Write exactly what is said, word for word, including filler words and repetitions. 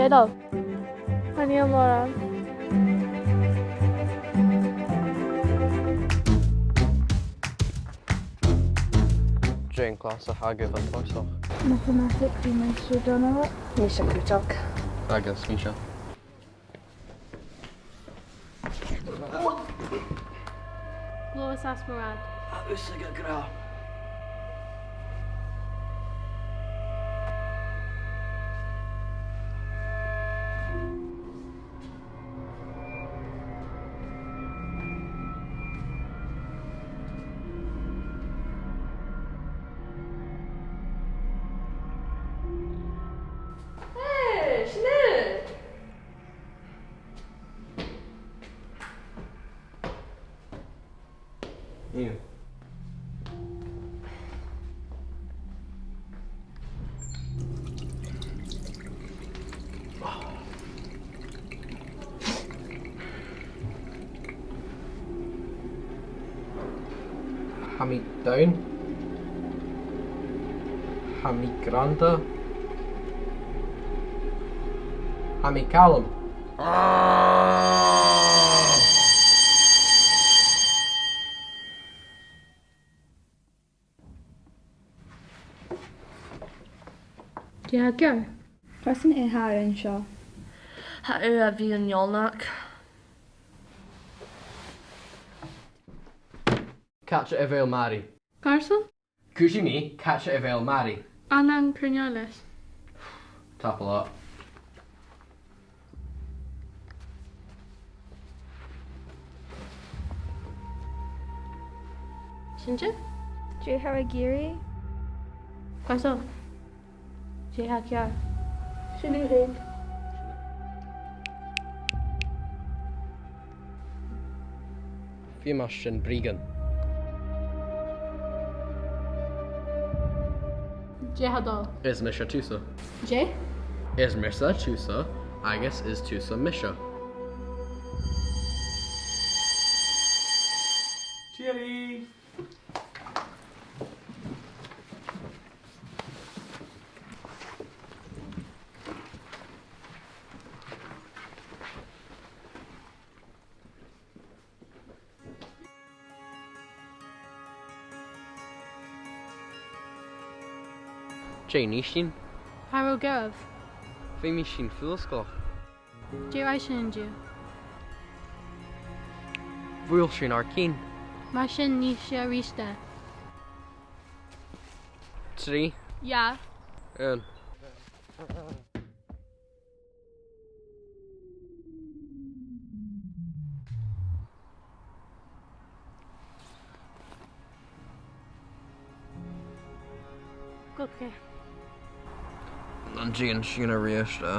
Hello. Chan eil mòran. Dè an clas a th' agaibh an toiseach? Mathematics, bidh Maighstir Dòmhnallach. Mise cuideachd. Agus mise. Gluais às mo rathad. Tha thusa ag ràdh. Hey, Sinead! Ian. Tha mi donn. Tha mi grànda. Tha mi callm. Dè tha ceàrr? Carson a tha thu an seo? Tha ùidh agam air an deònach. Càit a bheil Màiri? Carson? Cùisidh mi, càit a bheil Màiri? Ann an Cornwallis. Tapadh leat. Sin e? Dè tha thu ag iarraidh? Carson? Dè tha ceàrr? Sin thu fhèin. Feumaidh sinn bruidhinn. Dè tha dol? Is mise tusa. Dè? Is mise tusa, agus is tusa mise. Cheery! Dè nì sinn? Tha ro garbh. Feumaidh sinn fuasgladh. Dè rinn sinn an-diugh? Bhuail sinn ar cinn. Mar sin nì sinn a-rithist e. Trì. Dhà. Aon. Gabh e. An dèan sinn a-rithist e?